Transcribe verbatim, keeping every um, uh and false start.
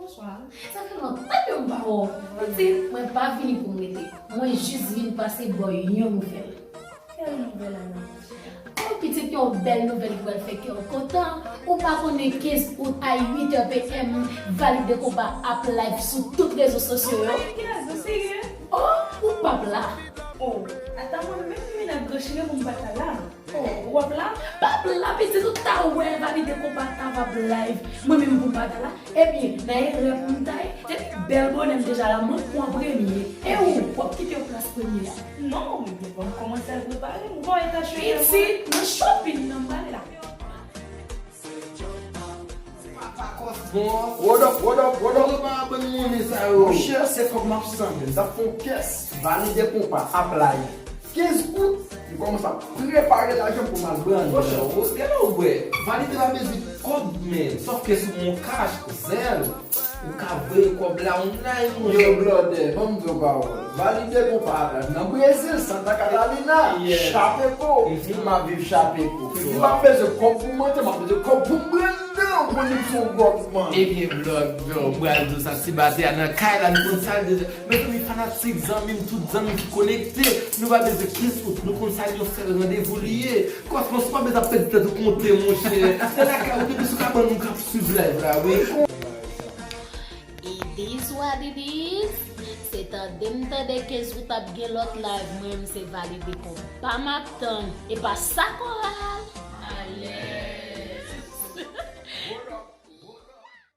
Sa fè lontan ke m pa wè w. Pitit, mwen pa vini pou m rete. Mwen jis vin pase ba w yon nouvèl. Kèl nouvèl, Ana? Oh, pitit, yon bèl nouvèl ki pral fè kè w kontan. Ou pa konnen kenz out a uit è P M, Valide Konpa ap live sou tout rezo sosyo yo? Oh my God, ou serye? Oh, ou p ap la? Oh, ata mwen menm ki vin ak gran chire pou m pa ta la. Oh, w ap la? P ap la, pitit, ou ta wè Valide Konpa ta va ap live. Mwen menm pou m pa ta la. Ebyen, nan erè pou m ta ye, depi bèl bonè m deja la, mwen pran premye. E ou, w ap kite yon plas premye a? Non, men ban m kòmanse al prepare m. Bon, e ta chwe. Pitit, nan shopping nan m prale la. What up, what up, what up? Monchè, se kòb m ap sanble. M t ap fè yon kès. Valide Konpa ap live. Kenz out, m kòmanse ap prepare lajan pou m al brande. Monchè, Rose, genlè ou bwè. Valide pa bezwen kòb, men. Sòf ke sou mon kach, zèl, ou ka voye kòb la, ou nay, monchè. Yo, blòdè, ban m di w pawòl. Valide Konpa ap live nan Brezil, Santa Catarina. Chapeko. M ap viv Chapeko. M pa bezwen kòb pou m manje, m ap bezwen kòb pou m brande. Ou konn li se yon gòtman. Ebyen, blòd, yo, m pral di w sa, ti batè a nan kay la, nou konn sa l deja. Mezanmi, fanatik, zanmi m, tout zanmi ki konekte, nou pa bezwen kenz out, nou konn sa l yon sèl randevou li ye. Kòsmòs, ou pa bezwen ap pèdi tèt ou konte, monchè. Se lakay ou, depi sou kabann ou k ap swiv live la, wi. It is what it is. Se tande m tande kenz out ap gen lòt live, mwen menm se Valide Konpa m ap tann. E pa sa Kora.